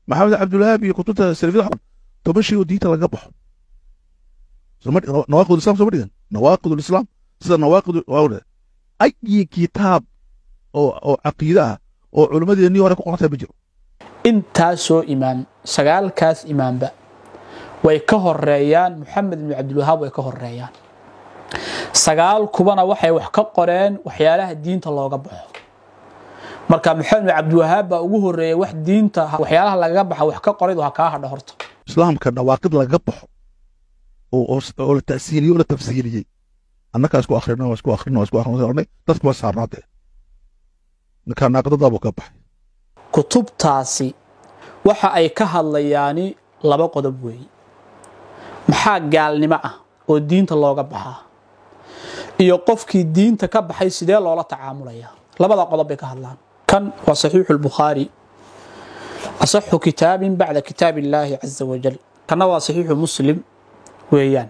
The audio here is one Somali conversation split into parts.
Maxamed Cabdulwahab iyo kutubta salafiyada 10 shay oo diinta laga baxo. Nawaaqid islam soo dhigan, nawaaqid islam sida nawaaqid ay kitaab oo caqiide ah oo culimmadeennii hore ku qorantay ma jiro. Intaasoo imaam, sagaalkaas imaamba way ka horeeyaan Maxamed ibn Cabdilwahaab, way ka horeeyaan. Sagaal kubana waxay wax ka qoreen waxyaalaha diinta looga baxo. Marka Maxamed ibn Cabdilwahaab baa ugu horeeyay wax diinta waxyaalaha lagaga baxa wax ka qoray. Waa kaa hadha horta. Islaamka nawaaqid lagaga baxo oo la ta'siiliyey oo la tafsiiliyey, annakaa isku akhrino, isku akhrino, isku akhrino, dadku waa saarnaadee ninkaa naaqidadaabuu ka baxay. Kutubtaasi waxa ay ka hadlayaani laba qodob weeye: maxaa gaalnimo ah oo diinta looga baxaa, iyo qofkii diinta ka baxay sidee loola tacaamulayaa. Labada qodob bay ka hadlaan. Kan waa Saxiixu Lbukhaari, asaxu kitaabin bacda kitaab illaahi caza wajal. Kanna waa Saxiixu Muslim weeyaan.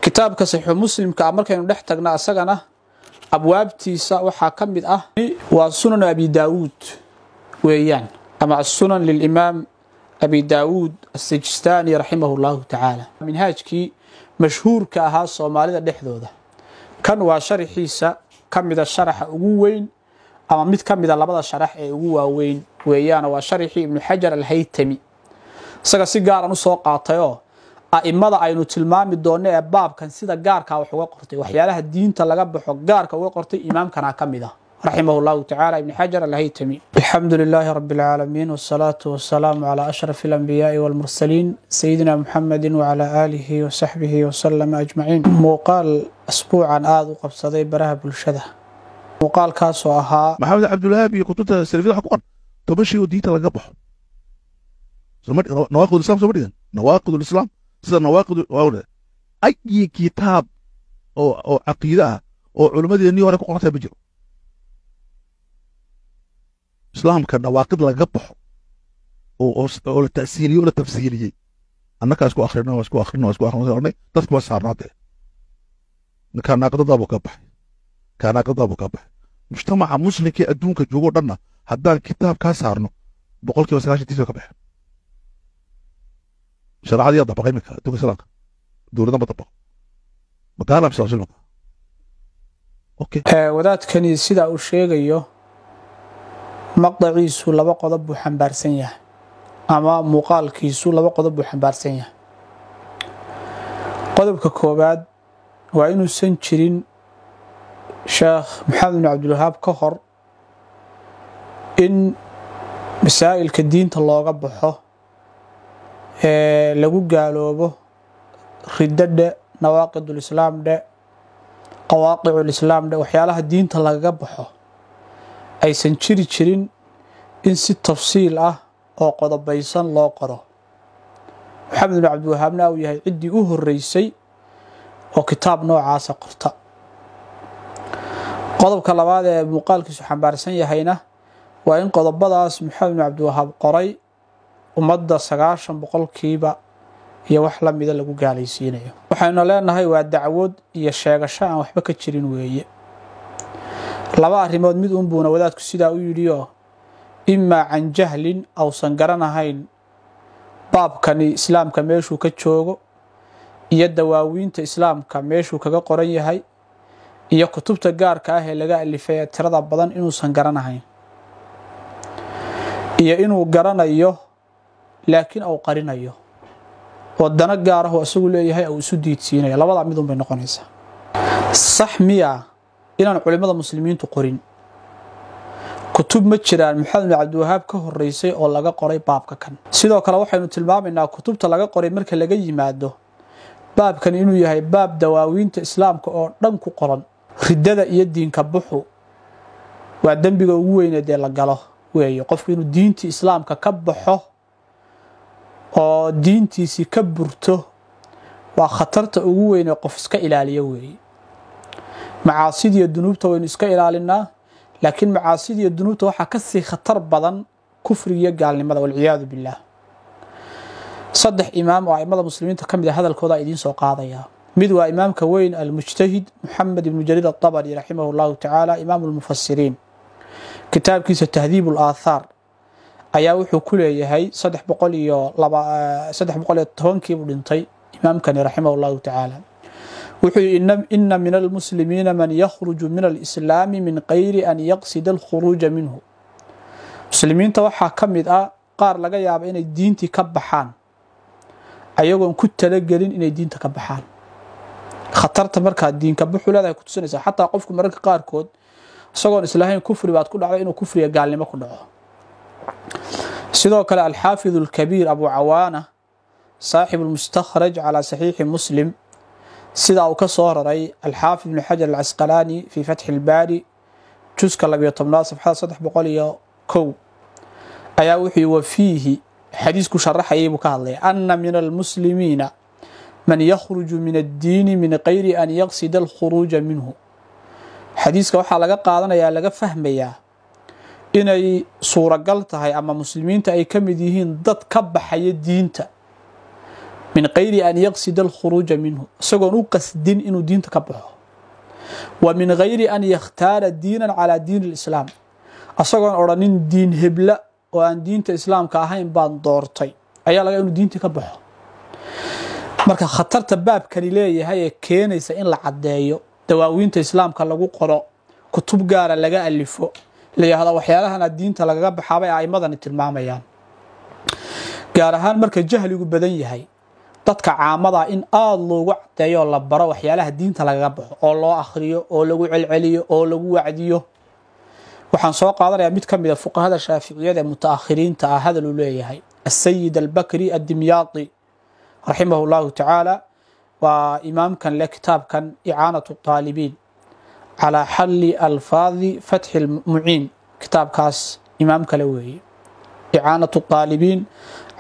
Kitaabka Saxiixu Muslimka ah markaynu dhex tagna, asagana abwaabtiisa waxaa ka mid ah waa Sunan Abi Daawuud weeyaan, ama Asunan lilimaam Abi Daawuud Asijistani raximah llahu tacaala, minhaajkii mashhuurka ahaa Soomaalida dhexdooda. Kan waa sharaxiisa ka mida sharaxa ugu weyn, ama mid ka mida labada sharax ee ugu waaweyn weeyaan, waa sharxii Ibnu Xajar Alhaytami. Isaga si gaaran usoo qaatayoo a'imada aynu tilmaami doonno ee baabkan sida gaarkaa wax uga qortay, waxyaalaha diinta laga baxo gaarka uga qortay, imaamkana ka mid ah raximah llahu tacaala, Ibn Xajar Alhaytami. Alxamdu lilaahi rabi alcaalamiin, wasalaatu wasalaamu calaa ashraf alambiyaai walmursaliin, sayidina Muxamedi wacalaa aalihi wasaxbihi wasalama ajmaciin. Muuqaal asbuucan aada u qabsaday baraha bulshada, muuqaalkaasoo ahaa Maxamed Cabdulwahab iyo kutubta salafiyada waxa ku qoran 10 shay oo diinta laga baxo. Nawaaqid islam soo dhigan, nawaaqid islam sida nawaaqid ay kitaab oo caqiide ah oo culimmadeennii hore ku qorantay ma jiro. Islaamka nawaaqid lagaga baxo oo la ta'siiliyey oo la tafsiiliyey, annakaa isku akhrino, isku akhrino, isku akhrino, dadku waa saarnaadee ninkaa naaqidadaabuu ka baxay, kaa naaqidadaabuu ka baxay. Mujtamaca muslimka ee adduunka joogo dhanna haddaan kitaab kaa saarno, 90% diinta ka baxeen. Shareecada yaa dabaqay iminka adduunka islaamka? Dowladda ma dabaqo, magaala mise muslimka? Okay. Wadaadkani sida uu sheegayo, maqdaciisu laba qodob buu xambaarsan yahay, ama muuqaalkiisu laba qodob buu xambaarsan yahay. Qodobka koowaad waa inuusan jirin Sheekh Maxamed bin Cabdilwahaab ka hor in masaa'ilka diinta looga baxo ee lagu gaaloobo, riddo dhe, nawaaqidulislaam dhe, qawaaqiculislaam dhe, waxyaalaha diinta lagaga baxo aysan jiri jirin in si tafsiil ah oo qodobaysan loo qoro. Maxamed bin Cabdiwahaabna uu yahay ciddii u horreysay oo kitaab noocaasa qorta. Qodobka labaad ee muuqaalkiisu xambaarsan yahayna waa in qodobadaas Maxamed bin Cabdiwahaab qoray ummadda 90% iyo wax la mida lagu gaalaysiinayo. Waxaynu leenahay waa dacwad iyo sheegasho aan waxba ka jirin weeye. Laba arrimood mid unbuuna wadaadku sidaa u yidhi oo imaa can jahlin, ausan garanahayn baabkani islaamka meeshuu ka joogo iyo dawaawiinta islaamka meeshuu kaga qoran yahay iyo kutubta gaarka ah ee laga alifay ee tirada badan inuusan garanahayn, iyo inuu garanayo laakiin uu qarinayo oo dano gaar ah oo isagu leeyahay uu isu diidsiinayo. Labadaa mid un bay noqonaysaa. Sax miya inaan culimmada muslimiintu qorin kutub? Ma jiraan Maxamed bin Cabdiwahaab ka horreysay oo laga qoray baabka kan? Sidoo kale waxaynu tilmaamaynaa kutubta laga qoray marka laga yimaado baabkan inuu yahay baab dawaawiinta islaamka oo dhan ku qoran. Riddada iyo diinka buxu waa dembiga ugu weyne dee la galo weeye, qofku inuu diintii islaamka ka baxo oo diintiisii ka burto waa khatarta ugu weyne qof iska ilaaliyo weeye. Macaasidiiyo dunuubta waynu iska ilaalinaa, laakiin macaasidiiyo dunuubta waxaa ka sii khatar badan kufriga iyo gaalnimada, walciyaadu billaah. Saddex imaam oo aimada muslimiinta ka mid a hadalkooda idiin soo qaadaya. Mid waa imaamka weyn almujtahid Moxamed ibnu Jariir Atabari raximah llahu tacaala, imaamu lmufasiriin, kitaabkiisa Tahdiib alaathaar Ayaa wuxuu ku leeyahay 302, 310-kii buu dhintay imaamkani raximah Allahu tacaala. Wuxuu yidhi: "Ina min almuslimiina man yakhruju min alislaami min gayri an yaqsida alkhuruuja minhu." Muslimiinta waxaa ka mid ah qaar laga yaaba inay diintii ka baxaan ayagoon ku talagelin inay diinta ka baxaan. Khatarta markaa diinka buxu leedahay ku tusinaysaa, xataa qofku mararka qaarkood isagoon islahayn kufri baad ku dhacday inuu kufriga gaalnimo ku dhaco. Sidoo kale Alxaafid alkabiir Abu Cawaana, saaxibu lmustakhraj calaa Saxiixi Muslim, sidaa uu ka soo raray Alxaafid Ibnu Xajar Alcasqalaani fii Fatxi Ilbaari, juska 12aad, safxada 301, ayaa wuxuu wa fiihi xadiisku sharaxayay buu ka hadlaya: "Ana min almuslimiina man yakhruju min addiini min gayri an yaqsida alkhuruuja minhu." Xadiiska waxaa laga qaadanayaa, laga fahmayaa inay suuragal tahay ama muslimiinta ay ka mid yihiin dad ka baxaya diinta min gayri an yaqsida alkhuruuja minhu, isagoon u qasdin inuu diinta ka baxo, wa min gayri an yakhtaara diinan calaa diin alislaam, isagoon odhanin diin hebla oo aan diinta islaamka ahayn baan doortay, ayaa laga inuu diinta ka baxo. Marka khatarta baabkani leeyahay ee keenaysa in la caddeeyo, dawaawiinta islaamka lagu qoro, kutub gaara laga alifo, la yidhaahdo waxyaalahana diinta lagaga baxaabay a'imadani tilmaamayaan, gaar ahaan marka jahligu badan yahay dadka caamada, in aada loogu caddeeyo oo la baro waxyaalaha diinta lagaga baxo, oo loo akhriyo oo lagu celceliyo oo lagu wacdiyo. Waxaan soo qaadanayaa mid ka mid a fuqahada shaaficiyada ee mutaakhiriinta ah hadal uu leeyahay, Asayid Albakri Addimyaati raximah Llahu tacaala. Waa imaamkan leh kitaabkan Icaanatu Taalibiin calaa xalli alfaadi Fatxi Lmuciin. Kitaabkaas imaam kale weeye, Icaanatu Taalibiin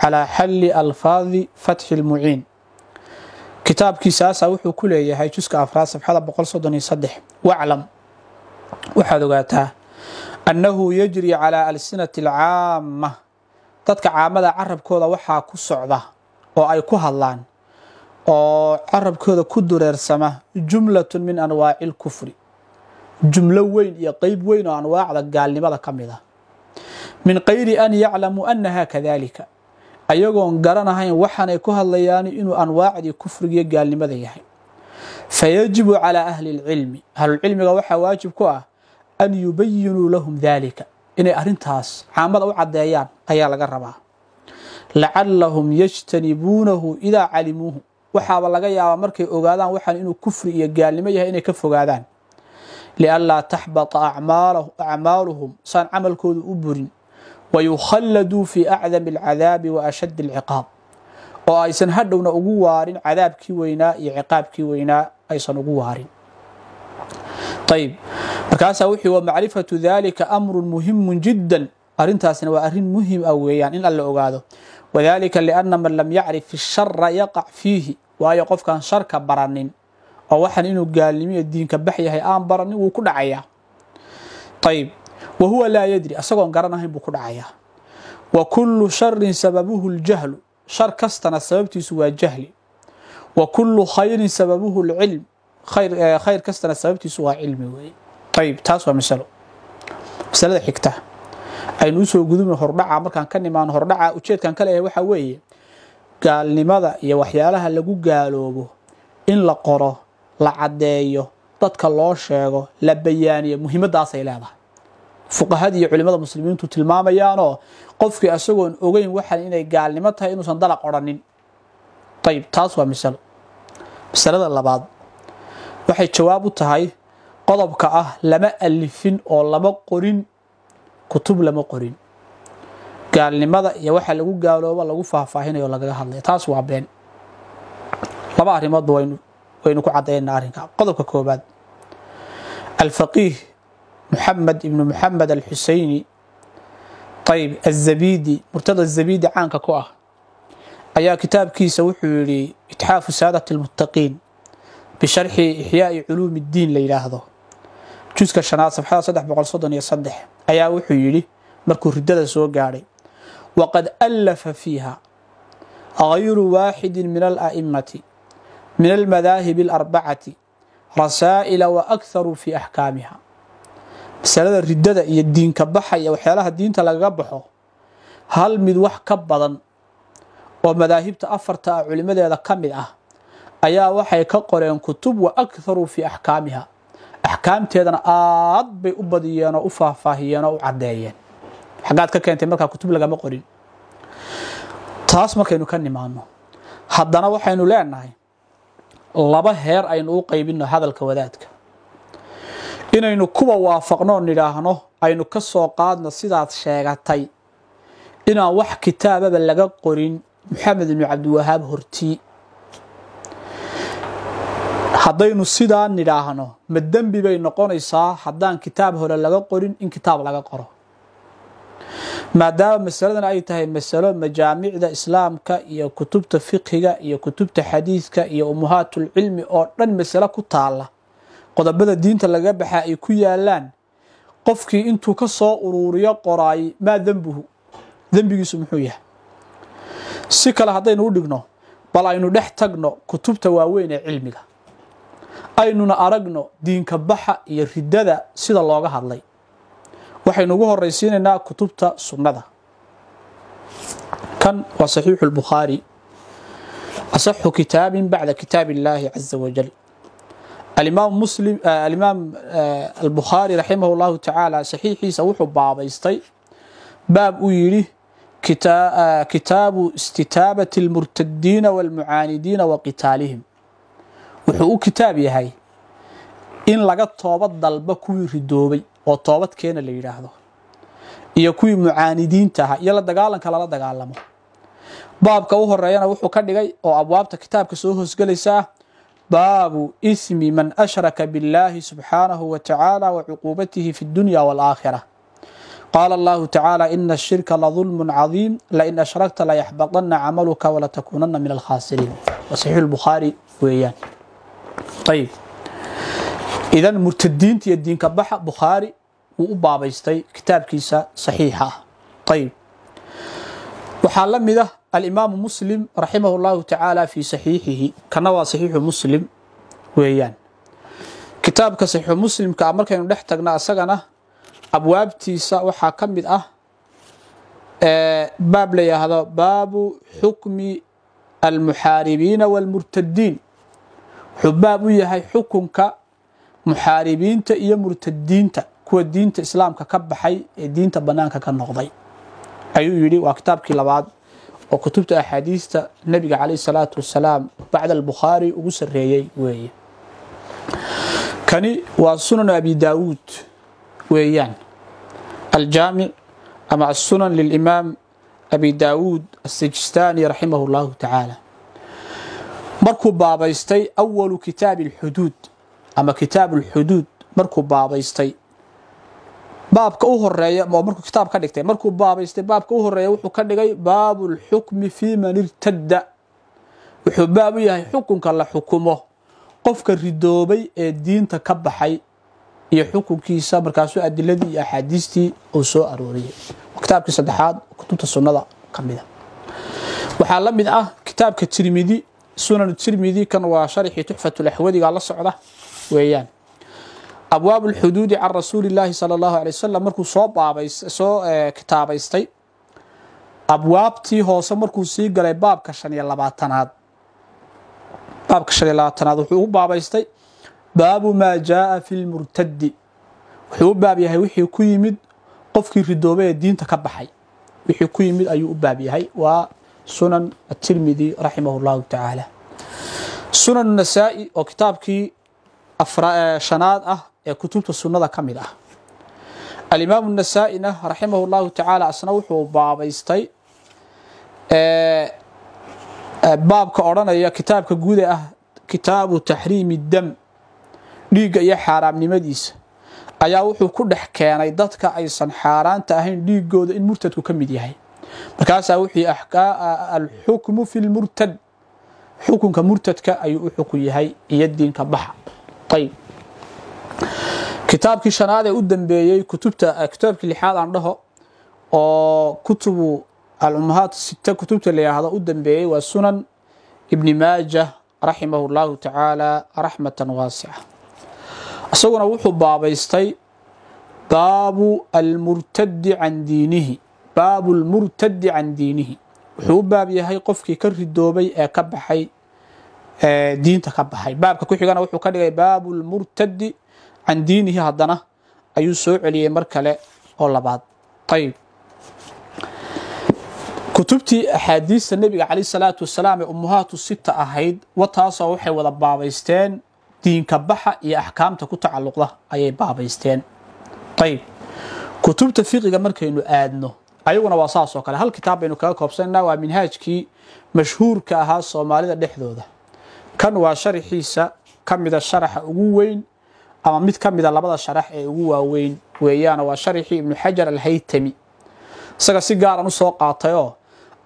calaa xalli alfaadi Fatxi Lmuciin. Kitaabkiisaasa wuxuu ku leeyahay juska afraad, safxada 133: "Waclam, waxaad ogaataa, annahu yajri calaa alsinati alcaama, dadka caamada carabkooda waxaa ku socda oo ay ku hadlaan oo carabkooda ku dureersama, jumlatun min anwaaci alkufri, jumlo weyn iyo qeyb weyn oo anwaacda gaalnimada ka mid ah, min gayri an yaclamuu annaha kadalika, ayagoon garanahayn waxaanay ku hadlayaan inuu anwaacdii kufrigiiyo gaalnimada yahay. Fayajibu calaa ahli lcilmi, ahlulcilmiga waxaa waajib ku ah, an yubayinuu lahum dalika, inay arrintaas caamada u caddeeyaan ayaa laga rabaa, lacallahum yajtanibuunahu idaa calimuuhu, waxaaba laga yaabaa markay ogaadaan waxaan inuu kufri iyo gaalnimo yahay inay ka fogaadaan, lianlaa taxbata acmaaluhum, saan camalkoodu u burin, wayukhalladuu fii acdami alcadaabi wa ashaddi alciqaab, oo aysan hadhowna ugu waarin cadaabkii weynaa iyo ciqaabkii weynaa aysan ugu waarin." Ayib, markaasaa wuxuu: "Wa macrifatu dalika amrun muhimun jiddan." Arrintaasna waa arrin muhim ah weeyaan in alla ogaado. "Wadalika lianna man lam yacrif ishara yaqac fiihi." Waayo qofkaan sharka baranin oo waxaan inuu gaalnimo iyo diinka bax yahay aan baranin, wuu ku dhacayaa. Ayib, wa huwa laa yadri, isagoon garanahayn buu ku dhacayaa. "Wa kullu sharin sababuhu ljahlu," shar kastana sababtiisu waa jahli. "Wa kullu khayrin sababuhu lcilm," khayr kastana sababtiisu waa cilmi weeye. Ayib, taas waa masalo. Masalada xigta aynu usoo gudubno hordhaca. Markaan ka nimaano hordhaca, ujeedkan ka leeyahay waxaa weeye gaalnimada iyo waxyaalaha lagu gaaloobo in la qoro, la caddeeyo, dadka loo sheego, la bayaaniyo, muhiimadaasay leedahay. Fuqahadii iyo culimada muslimiintu tilmaamayaanoo qofkii isagoon ogeyn waxan inay gaalnimo tahay inuusan dalaq odhanin. Ayib, taas waa masalo. Masalada labaad waxay jawaab u tahay qodobka ah lama alifin oo lama qorin kutub, lama qorin gaalnimada iyo waxa lagu gaaloobo lagu faahfaahinayo lagaga hadlaya. Taas waa been. Laba arrimoodba waynu ku caddaynaa arrinka. Qodobka koobaad, Alfaqiih Moxamed ibnu Moxamed Alxuseyni, ayib, Azabidi, Murtada Azabidi caanka ku ah, ayaa kitaabkiisa wuxuu yidhi Itxaafu Saadat Almuttaqiin bisharxi Ixyaai Culuumi Iddiin la yidhaahdo, juska shanaad, safxada 333, ayaa wuxuu yidhi markuu riddada soo gaadhay: "Waqad allafa fiiha gayru waaxidi min ala'immati min almadaahibi alarbacati rasaa'ila wa akharu fii axkaamiha." Masalada riddada iyo diinka baxa iyo waxyaalaha diinta lagaga baxo Hal mid wax ka badan oo madaahibta afarta ah culimadeeda ka mid ah ayaa waxay ka qoreen kutub, wa aktharu fi axkaamiha, axkaamteedana aad bay u badiyeen oo u faahfaahiyeen oo u caddeeyeen. Xaggaad ka keentay markaa kutub lagama qorin? Taas markaynu ka nimaano, haddana waxaynu leenahay laba heer aynu u qaybino hadalka wadaadka. Inaynu kuwa waafaqno, nidhaahno aynu ka soo qaadno sidaad sheegatay inaan wax kitaababa laga qorin Maxamed ibnu Cabdiwahaab hortii. Haddaynu sidaa nidhaahno, ma dembi bay noqonaysaa haddaan kitaab hore laga qorin in kitaab laga qoro, maadaama masaladan ay tahay masalo majaamicda islaamka iyo kutubta fiqhiga iyo kutubta xadiidka iyo ummahaatulcilmi oo dhan masalo ku taala, qodobada diinta laga baxaa ay ku yaalaan? Qofkii intuu ka soo uruuriyo qoraay, maa dembuhu? Dembigiisu muxuu yahay? Si kale haddaynu u dhigno, bal aynu dhex tagno kutubta waaweyn ee cilmiga, aynuna aragno diinka baxa iyo riddada sida looga hadlay. Waxaynu ugu horaysiinaynaa kutubta sunnada. Kan waa Saxiixu Lbukhaari, asaxu kitaabin bacda kitaab illaahi caza wajal. Alimaam Muslim, alimaam Albukhaari raximah llahu tacaala, saxiixiisa wuxuu baabaystay baab uu yidhi kitaabu istitaabati almurtadiina walmucaanidiina wa qitaalihim. Wuxuu u kitaab yahay in laga toobad dalbo kuwii ridoobay oo toobad keena la yidhaahdo, iyo kuwii mucaanidiinta ahaa, iyo la dagaalanka lala dagaalamo. Baabka u horeeyana wuxuu ka dhigay oo abwaabta kitaabka soo hoosgelaysaa baabu ismi man ashraka biاllahi subxaanahu wa tacaala wa cuquubatihi fi اdunya wاlaakhira. Qaala allahu tacaala: ina ashirka ladulm cadiim, lain ashrakta layaxbaطana camaluka walatakuunana min alkhaasiriin. Waa Saxiix Bukhaari weeyaan. Ayib, idan murtadiinta iyo diinka baxa Bukhaari wuu u baabaystay kitaabkiisa saxiixa ah. Ayib, waxaa la mid ah alimaamu Muslim raximah llahu tacaala fi saxiixihi. Kana waa Saxiixu Muslim weeyaan. Kitaabka Saxiixu Muslimka ah markaynu dhex tagna, asagana abwaabtiisa waxaa ka mid ah baab la yidhaahdo baabu xukmi almuxaaribiina wاlmurtadiin. Wuxuu baab u yahay xukunka muxaaribiinta iyo murtadiinta, kuwa diinta islaamka ka baxay ee diinta banaanka ka noqday, ayuu yidhi. Waa kitaabkii labaad oo kutubta axaadiista nebiga calayh salaatu wasalaam bacda Albukhaari ugu sarreeyey weeye. Kani waa Sunanu Abi Daawuud weeyaan, Aljaamic ama Assunan lilimaam Abi Daawuud Asijistani raximah اllahu tacaala. Markuu baabaystay awalu kitaabi alxuduud ama kitaab alxuduud, markuu baabaystay baabka u horeeya oo markuu kitaab ka dhigtay, markuu baabaystay baabka u horeeya, wuxuu ka dhigay baabu lxukmi fii man irtadda. Wuxuu baab u yahay xukunka la xukumo qofka ridoobay ee diinta ka baxay iyo xukunkiisa. Markaasuu adiladii iyo axaadiistii uu soo arooriyey. Waa kitaabkii saddexaad kutubta sunnada ka mida. Waxaa la mid ah kitaabka Tirmidi, Sunan Tirmidi. Kan waa sharxii Tuxfatulaxwadiga la socda weeyaan. Abwaab alxuduudi can rasuuli illaahi sala allahu alay wasalam markuu soo baabay, soo kitaabaystay, abwaabtii hoose markuu sii galay, baabka 25aad, baabka 25aad wuxuu ugu baabaystay baabu maa jaaa fi lmurtadi. Wuxuu u baab yahay wixii ku yimid qofkii ridoobay ee diinta ka baxay, wixii ku yimid ayuu u baab yahay. Waa Sunan Atirmidi raximah llahu tacaala. Sunan Nasaa-i oo kitaabkii shanaad ah ee kutubta sunnada ka mid ah, alimaamu Nasaa-ina raximah llahu tacaala asna wuxuu baabaystay baabka odhanaya kitaabka guuda ah kitaabu taxriimi dam, dhiigga iyo xaaraamnimadiisa, ayaa wuxuu ku dhex keenay dadka aysan xaaraanta ahayn dhiigooda in murtadku ka mid yahay. Markaasaa wuxuu alxukmu fi lmurtad, xukunka murtadka ayuu u xukun yahay iyo diinka baxa. Ayib, kitaabkii shanaad ee u dambeeyey kutubta, kitaabkii lixaad aan dhaho, oo kutubu alummahaat sita kutubta la yidhaahdo u dambeeyey, waa Sunan Ibni Maajah raximah llahu tacaala raxmatan waasica. Isaguna wuxuu baabaystay baabu almurtadi can diinihi. Baabu lmurtadi can diinihi, wuxuu u baab yahay qofkii ka ridoobay ee ka baxay diinta ka baxay. Baabka ku xigana wuxuu ka dhigay baabu lmurtadi can diinihi, haddana ayuu soo celiyey mar kale oo labaad. Ayib, kutubtii axaadiista nebiga calayh salaatu wasalaam ee ummuhaatu sita ahayd wataasoo waxay wada baabaysteen diinka baxa iyo axkaamta ku tacalluqda ayay baabaysteen. Ayib, kutubta fiqiga markaynu aadno ayaguna waa saas oo kale. Hal kitaab baynu kaga koobsanaynaa, waa minhaajkii mashhuurka ahaa soomaalida dhexdooda. Kan waa sharaxiisa ka mida sharaxa ugu weyn ama mid ka mida labada sharax ee ugu waaweyn weeyaan, waa sharaxii Ibnu Xajar Alhaytami. Isaga si gaaran u soo qaatayoo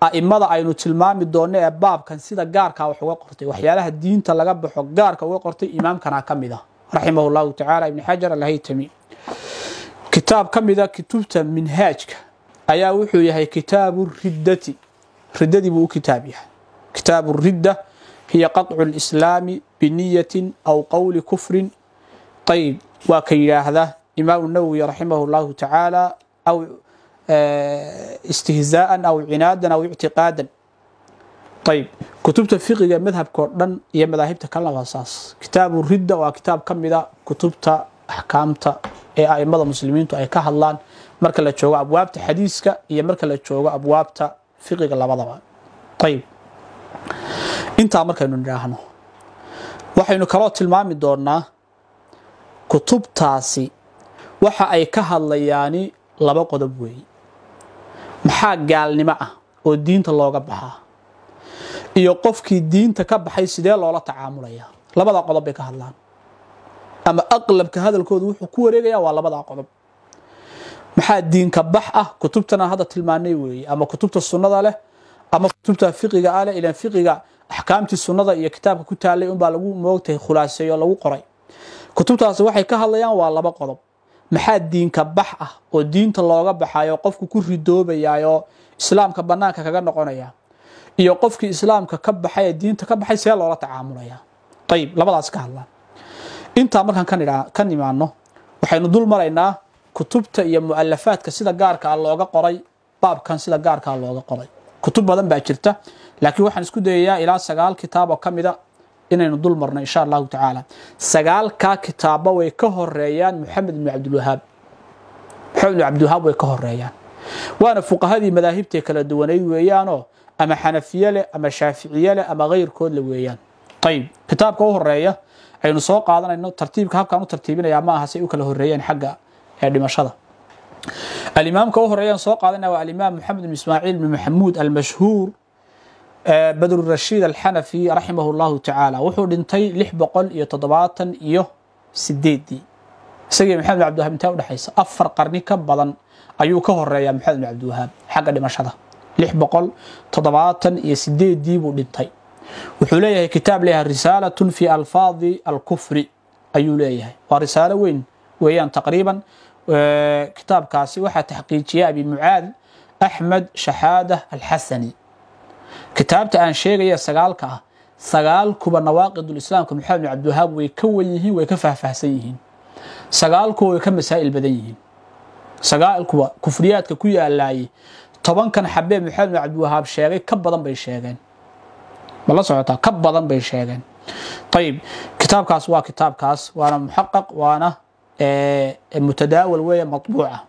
a'imada aynu tilmaami doonno ee baabkan sida gaarkaa wax uga qortay, waxyaalaha diinta laga baxo gaarka uga qortay, imaamkana ka mid ah raximahu llahu tacaala, Ibnu Xajar Alhaytami. Kitaab ka mida kutubta minhaajka ayaa wuxuu yahay kitaabu riddati, riddadii buu u kitaab yahay. Kitaabu ridda hiya qaطcu lislaami biniyatin aw qowli kufrin. Ayib, waa ka yidhaahda Imaamu Nawowi raximahu llahu tacaala, aw istihzaa'an aw cinaadan aw ictiqaadan. Ayib, kutubta fiqiga madhabka oo dhan iyo madaahibta kalena waa saas. Kitaabu ridda waa kitaab ka mida kutubta axkaamta ee a'imada muslimiintu ay ka hadlaan marka la joogo abwaabta xadiiska iyo marka la joogo abwaabta fiqiga labadaba. Ayib, intaa markaynu nidhaahno, waxaynu kaloo tilmaami doonaa kutubtaasi waxa ay ka hadlayaani laba qodob weeye: maxaa gaalnimo ah oo diinta looga baxaa, iyo qofkii diinta ka baxay sidee loola tacaamulayaa. Labada qodob bay ka hadlaan, ama aqlabka hadalkoodu wuxuu ku wareegayaa waa labadaa qodob. Maxaa diinka bax ah? Kutubtana hadda tilmaanay weeye, ama kutubta sunnada leh ama kutubta fiqiga ah leh. Ilan fiqiga axkaamtii sunnada iyo kitaabka ku taalay unbaa lagu moogtahay khulaaseeyo lagu qoray. Kutubtaasi waxay ka hadlayaan waa laba qodob: maxaa diinka bax ah oo diinta looga baxayo, qofku ku ridoobayaayoo islaamka banaanka kaga noqonaya, iyo qofkii islaamka ka baxay ee diinta ka baxay see loola tacaamulaya. Ayib, labadaas ka hadlaan. Intaa markaan ka nimaano, waxaynu dul maraynaa kutubta iyo mu'alafaadka sida gaarka ah looga qoray baabkan. Sida gaarka ah looga qoray kutub badan baa jirta, laakiin waxaan isku dayayaa ilaa 9 kitaab oo ka mida inaynu dul marno insha allahu tacaala. 9-kaa kitaabba way ka horeeyaan Maxamed ibnu Cabdilwahaab. Maxamed ibnu Cabdilwahaab way ka horeeyaan, waana fuqahadii madaahibtay kala duwanayd weeyaanoo ama xanafiye leh ama shaaficiye leh ama keyrkood le weeyaan. Ayib, kitaabka u horeeya aynu soo qaadanayno, tartiibka habkaan u tartiibinayaa ma aha say u kala horeeyeen xagga ee dhimashada. Alimaamka u horeeyaan soo qaadanaya waa alimaam Maxamed ibn Ismaaciil ibn Maxamuud almashhuur Badrurashiid Alxanafi raximah llahu tacaala. Wuxuu dhintay 678-dii. Isagii Maxamed bin Cabdiwahaab intee udhexaysa? 4 qarni ka badan ayuu ka horeeyaa Maxamed bin Cabdiwahaab xagga dhimashada. 678-dii buu dhintay. Wuxuu leeyahay kitaab leeyahay risaalatun fi alfaadi alkufri ayuu leeyahay, waa risaalo weyn weeyaan taqriiban. Kitaabkaasi waxaa taxqiijiyay Abi Mucaad Axmed Shaxaada Alxasani. Kitaabta aan sheegaya 9-ka ah, 9-kuba nawaaqidulislaamka Maxamed bin Cabdiwahaab way ka wen yihiin, way ka faahfaahsan yihiin, 9-kuba way ka masaa'il badan yihiin. 9-kuba kufriyaadka ku yaalaayey 10-kan xabee Maxamed bin Cabdiwahaab sheegay ka badan bay sheegeen. Ma la socotaa? Ka badan bay sheegeen. Ayib, kitaabkaas waa kitaabkaas, waana muxaqaq, waana mutadaawal weeye, matbuuca.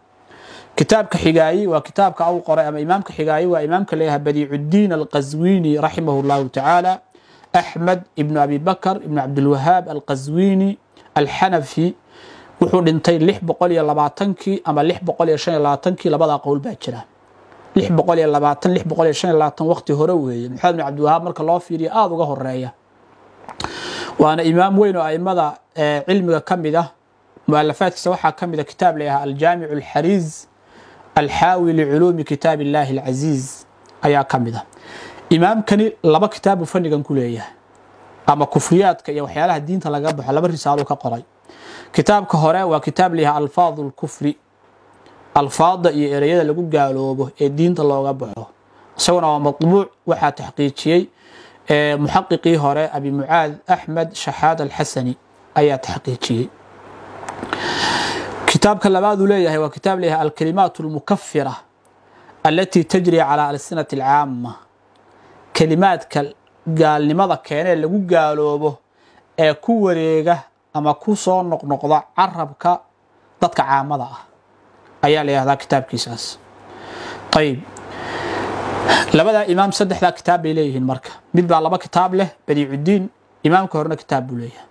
Kitaabka xigaayi waa kitaabka au qoray ama imaamka xigaayi waa imaamka leeyahay Badiicuddiin Alqaswini raximahu llahu tacaala, Axmed ibnu Abi Bakr ibnu Cabdilwahaab Alqaswini Alxanafi. Wuxuu dhintay 620-kii ama 625-kii, labadaa qowl baa jira. 620, 625, waqti hore weeye. Maxamed bin Cabdiwahaab marka loo fiiriyo aada uga horeeya, waana imaam weyn oo aimada cilmiga ka mid ah. Mualafaadkiisa waxaa ka mid a kitaab leeyahay Aljaamic Alxariiz Alxaawi liculuumi kitaab illahi alcasiiz ayaa ka mid ah. Imaamkani laba kitaab buu fannigan ku leeyahay ama kufriyaadka iyo waxyaalaha diinta laga baxo, laba risaalo ka qoray. Kitaabka hore waa kitaab leeyahay alfaadu lkufri, alfaada iyo ereyada lagu gaaloobo ee diinta looga baxo. Isaguna waa matbuuc, waxaa taxqiijiyey muxaqiqii hore Abi Mucaad Axmed Shaxaad Alxasani ayaa taxqiijiyey. Kitaabka labaaduu leeyahay waa kitaab leeyahay alkalimaat almukafira Alatii tajri calaa alsinati alcaama, kelimaadka gaalnimada keenee lagu gaaloobo ee ku wareega ama ku soo noqnoqda carabka dadka caamada ah ayaa la yihahdaa kitaabkiisaas. Ayib, labadaa imaam saddexdaa kitaab bay leeyihiin. Marka mid baa laba kitaab leh, Badiicudiin, imaamka horena kitaab buu leeyahay.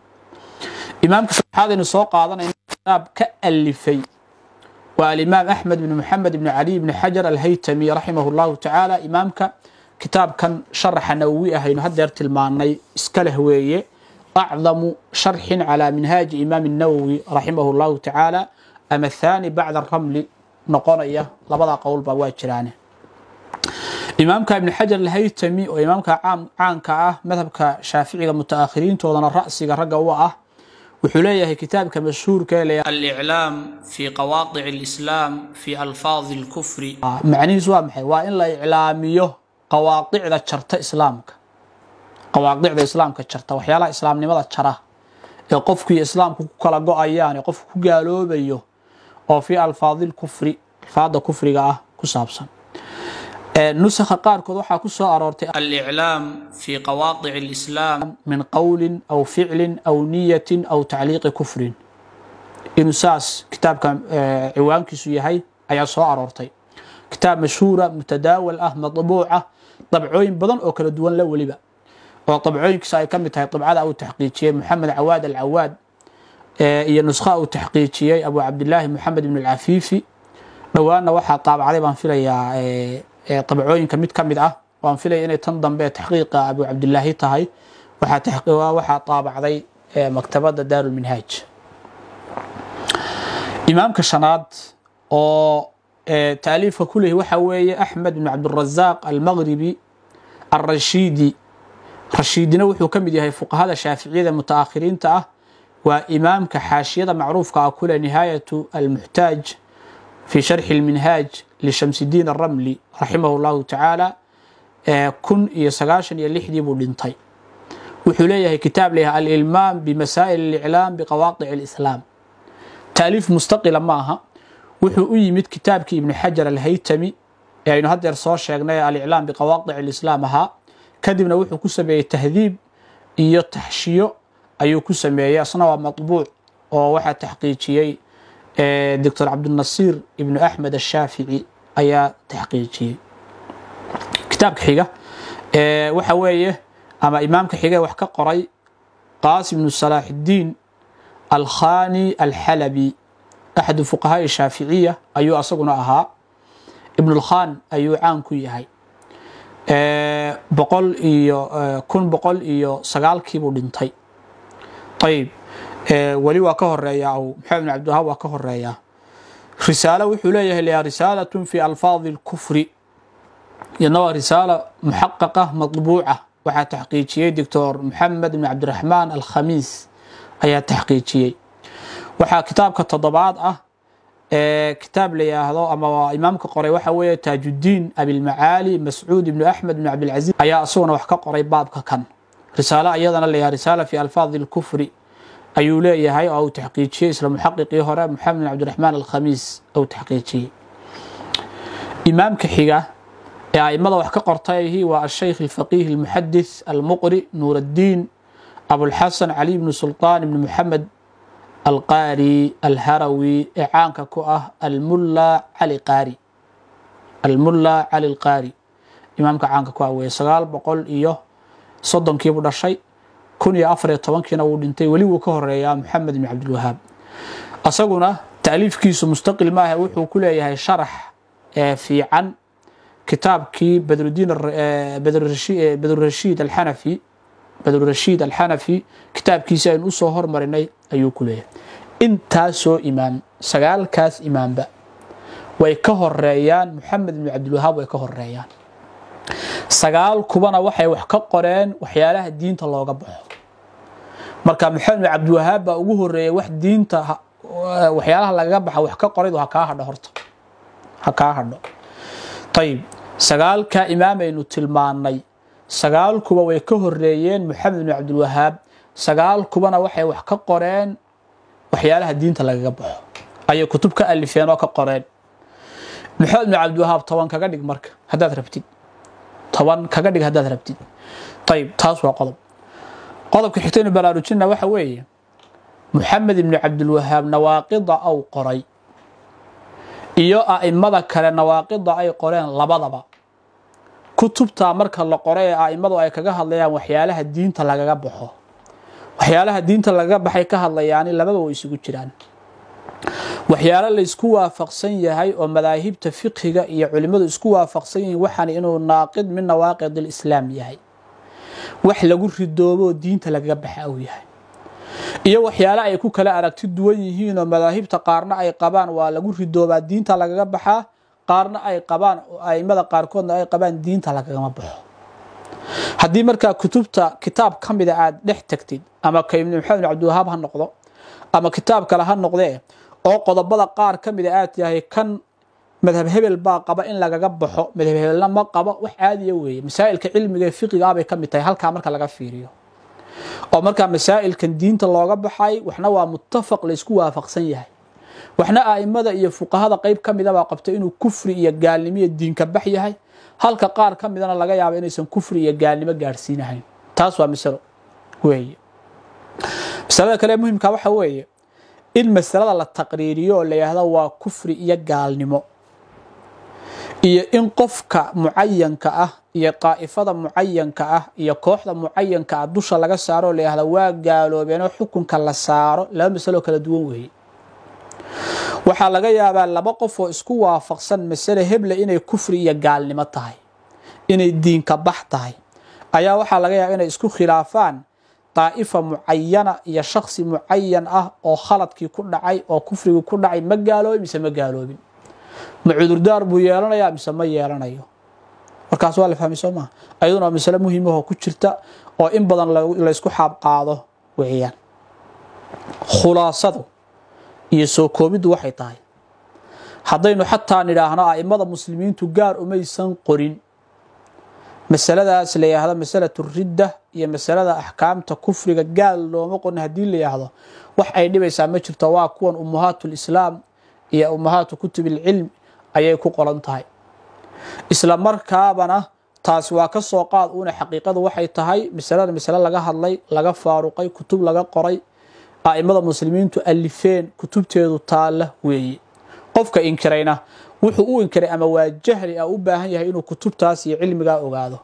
Imaamka saddexaad aynu soo qaadanayna kitaab ka alifay waa alimaam Axmed bn Moxamed bn Cali bn Xajar Alhaytami, raximah llahu tacaala. Imaamka kitaabkan sharaxa Nawowi ahaynu haddeer tilmaanay iska leh weeye, acdamu sharxin calaa minhaaji imaam Nawowi raximah llahu tacaala, ama thaani bacda Ramli noqonaya, labada qowlba waa jiraane. Imaamka Ibn Xajar Alhaytami oo imaamka caanka ah, madhabka Shaaficiga mutaakhiriintoodana ra'siga ragga u ah, wuxuu leeyahay kitaabka mashhuurka ee Aliclaam fi Qawaadic Alislaam fi Alfaadi Alkufri. Macnihiisu waa maxay? Waa in la iclaamiyo qawaaqicda jarta islaamka, qawaaqicda islaamka jarta, waxyaalaha islaamnimada jara ee qofkii islaamku ku kala go-ayaan, ee qofku ku gaaloobayo, oo fi alfaadi lkufri, alfaada kufriga ah ku saabsan. Nusakha qaarkood waxaa ku soo aroortay Aliclaam fi Qawaadic Alislaam min qowlin aw ficlin aw niyatin aw tacliiqi kufrin, inuu saas kitaabka ciwaankiisu yahay ayaa soo aroortay. Kitaab mashhuura, mutadaawal ah, matbuuc ah, dabcooyin badan oo kala duwan la weliba, oo dabcooyinkiisa ay ka mid tahay dabcada uu taxqiijiyey Moxamed Cawaad Alcawaad iyo nuskha uu taxqiijiyey Abu Cabdilaahi Moxamed ibn Alcafiifi. Dhowaanna waxaa taabacday, baan filayaa, dabcooyinka mid ka mid ah, waan filaya inay tan dambe taxqiiqa Abu Cabdilaahi tahay, waxaa taabacday maktabadda Daarulminhaaj. Imaamka shanaad oo taaliifka ku leeyahy waxa weeye Axmed ibn Cabdirazaaq Almagribi Alrashiidi. Rashiidina wuxuu ka mid yahay fuqahada Shaaficiyada mutaakhiriinta ah. Waa imaamka xaashiyada macruufka ah kule Nihaayatu Almuxtaaj fi sharxi Alminhaaj lishamsidiin Aramli, raximah llahu tacaala. 1096dii buu dhintay. Wuxuu leeyahay kitaab leeyahay Alilmaam bimasaa'il aliclaam biqawaadic alislaam. Taaliif mustaqila ma aha, wuxuu u yimid kitaabkii Ibnu Xajar Alhaytami ee aynu haddeer soo sheegnay, Aliclaam biqawaadic alislaam ahaa. Kadibna wuxuu ku sameeyey tahdiib iyo taxshiyo ayuu ku sameeyey. Asna waa matbuuc oo waxaa taxqiijiyey Doctor Cabdinasiir Ibnu Axmed Ashaafici ayaa taxqiijiyey. Kitaabka xiga waxa weeye, ama imaamka xiga wax ka qoray, Qaasim ibnu Salaaxiddiin Alkhani Alxalabi, axadu fuqahaai Shaaficiya ayuu asaguna ahaa. Ibnulkhan ayuu caan ku yahay. Boqol iyo 1109kii buu dhintay. Ayib, weli waa ka horeeyaa, aw Maxamed bin Cabdiwahaab waa ka horeeyaa. Risaalo wuxuu leeyahay la Risaalatun fi Alfaadi Alkufri, iyadna waa risaala muxaqaqa matbuuca. Waxaa taxqiijiyey Doctor Moxamed ibn Cabdiraxmaan Alkhamiis ayaa taxqiijiyey. Waxaa kitaabka toddobaad ah ee kitaab la yidhaahdo ama waa imaamka qoray waxa weeye Taajuddiin Abilmacaali Mascuud ibnu Axmed ibnu Cabdilcaziz ayaa isaguna wax ka qoray baabka kan. Risaalo iyadana la yidhaha Risaala fi Alfaadi Alkufri ayuu leeyahay oo uu taxqiijiyey isla muxaqiqii hore, Moxamed bin Cabdiraxmaan Alkhamiis uu taxqiijiyey. Imaamka xiga ee aimada wax ka qortayhi waa ashaykh alfaqiih almuxadith almuqri Nuuraddiin Abulxasan Cali ibnu Sulطaan ibnu Moxamed Alqaari Alharawi ee caanka ku ah Almulla Cali Qaari, Almulla Cali Alqaari imaamka caanka ku ah weeye. 930kii buu dhashay, 1014kiina wuu dhintay. Weli wuu ka horeeyaa Moxamed ibn Cabdilwahaab. Asaguna taaliifkiisu mustaqil maaha, wuxuu ku leeyahay sharax fiican kitaabkii Badrudiin Badrurashiid Alxanafi, Badrurashiid Alxanafi kitaabkiisi aynu usoo hormarinay ayuu ku leeyahay. Intaasoo imaam, sagaalkaas imaamba way ka horeeyaan Moxamed ibn Cabdilwahaab, way ka horeeyaan. Sagaal kubana waxay wax ka qoreen waxyaalaha diinta looga baxo. Marka Maxamed ibn Cabdiwahaab baa ugu horeeyay wax diinta waxyaalaha lagaga baxa wax ka qorayd. Ha kaa hadho horta, ha kaa hadho. Ayib, sagaalka imaamaynu tilmaannay, sagaalkuba way ka horeeyeen Moxamed ibn Cabdilwahaab, sagaalkubana waxay wax ka qoreen waxyaalaha diinta lagaga baxo ayay kutub ka alifeen oo ka qoreen. Maxamed ibn Cabdiwahaab 10 kaga dhig marka haddaad rabtid, 10 kaga dhig haddaad rabtid. Ayib, taas waa qodob. Qodobka xigtaynu baraarujinna waxa weeye Maxamed ibn Cabdilwahaab nawaaqida au qoray iyo a'imada kale nawaaqida ay qoreen labadaba kutubtaa marka la qoray ee a'immadu ay kaga hadlayaan waxyaalaha diinta lagaga baxo, waxyaalaha diinta lagaga baxay ka hadlayaani lababa way isugu jiraan. Waxyaalo la isku waafaqsan yahay oo madaahibta fiqhiga iyo culimmadu isku waafaqsan yihiin waxaan inuu naaqid min nawaaqid alislaam yahay, wax lagu ridoobo diinta lagaga baxa uu yahay, iyo waxyaalo ay ku kala aragti duwan yihiin oo madaahibta qaarna ay qabaan waa lagu ridoobaa diinta lagaga baxaa, qaarna ay qabaan a'immada qaarkoodna ay qabaan diinta lagagama baxo. Haddii markaa kutubta kitaab ka mida aad dhex tagtid, ama ka Ibn Maxamed ibn Cabdiwahaab ha noqdo ama kitaab kale ha noqdee, oo qodobada qaar ka mida aad tahay kan madhab hebel baa qaba in lagaga baxo, madhab hebelna ma qabo, wax caadiya weeye. Masaa'ilka cilmiga ee fiqiga ah bay ka mid tahay halkaa marka laga fiiriyo. Oo markaa masaa'ilkan diinta looga baxay waxna waa muttafaq la isku waafaqsan yahay, waxna a'immada iyo fuqahada qayb ka mida baa qabta inuu kufri iyo gaalnimo iyo diinka bax yahay, halka qaar ka midana laga yaabo inaysan kufri iyo gaalnimo gaadhsiinahayn. Taas waa masalo weeye. Masalada kale muhiimka waxa weeye in masalada la taqriiriyo oo la yidhaahdo waa kufri iyo gaalnimo, iyo in qofka mucayanka ah iyo qaa'ifada mucayanka ah iyo kooxda mucayanka ah dusha laga saaro oo la yidhaahdo waa gaaloobeenoo xukunka la saaro, laba masalo kala duwan weeye. Waxaa laga yaabaa laba qof oo isku waafaqsan masale heble inay kufri iyo gaalnimo tahay, inay diinka bax tahay, ayaa waxaa laga yaabaa inay isku khilaafaan daa'ifa mucayana iyo shakhsi mucayan ah oo khaladkii ku dhacay oo kufrigii ku dhacay ma gaaloobin mise ma gaaloobin, ma cudurdaar buu yeelanayaa mise ma yeelanayo. Markaas waa la fahmay soo maaha? Ayaduna waa masale muhiim ah oo ku jirta oo in badan la isku xaab qaado weeyaan. Khulaasadu iyo soo koobiddu waxay tahay haddaynu xataa nidhaahno a'immada muslimiintu gaar umaysan qorin masaladaas la yidhaahdo masalatu ridda iyo masalada axkaamta kufriga gaal looma qorin, haddii la yidhaahdo wax ay dhibaysaa ma jirto. Waa kuwan ummahaatu lislaam iyo ummahaatu kutub ilcilm ayay ku qoran tahay. Isla markaabana taasi waa ka soo qaad uuna xaqiiqadu waxay tahay masalada masale laga hadlay, laga faaruqay, kutub laga qoray, a'immada muslimiintu alifeen, kutubteedu taalla weeye. Qofka inkirayna wuxuu u inkiray ama waa jahli ah u baahan yahay inuu kutubtaas iyo cilmigaa ogaado,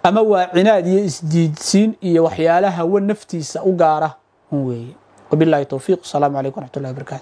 ama waa cinaad iyo isdiidsiin iyo waxyaalaha hawo naftiisa u gaara weeye. Wabillahi towfiiq. Asalaamu calaykum waraxmatullahi wabarakaatu.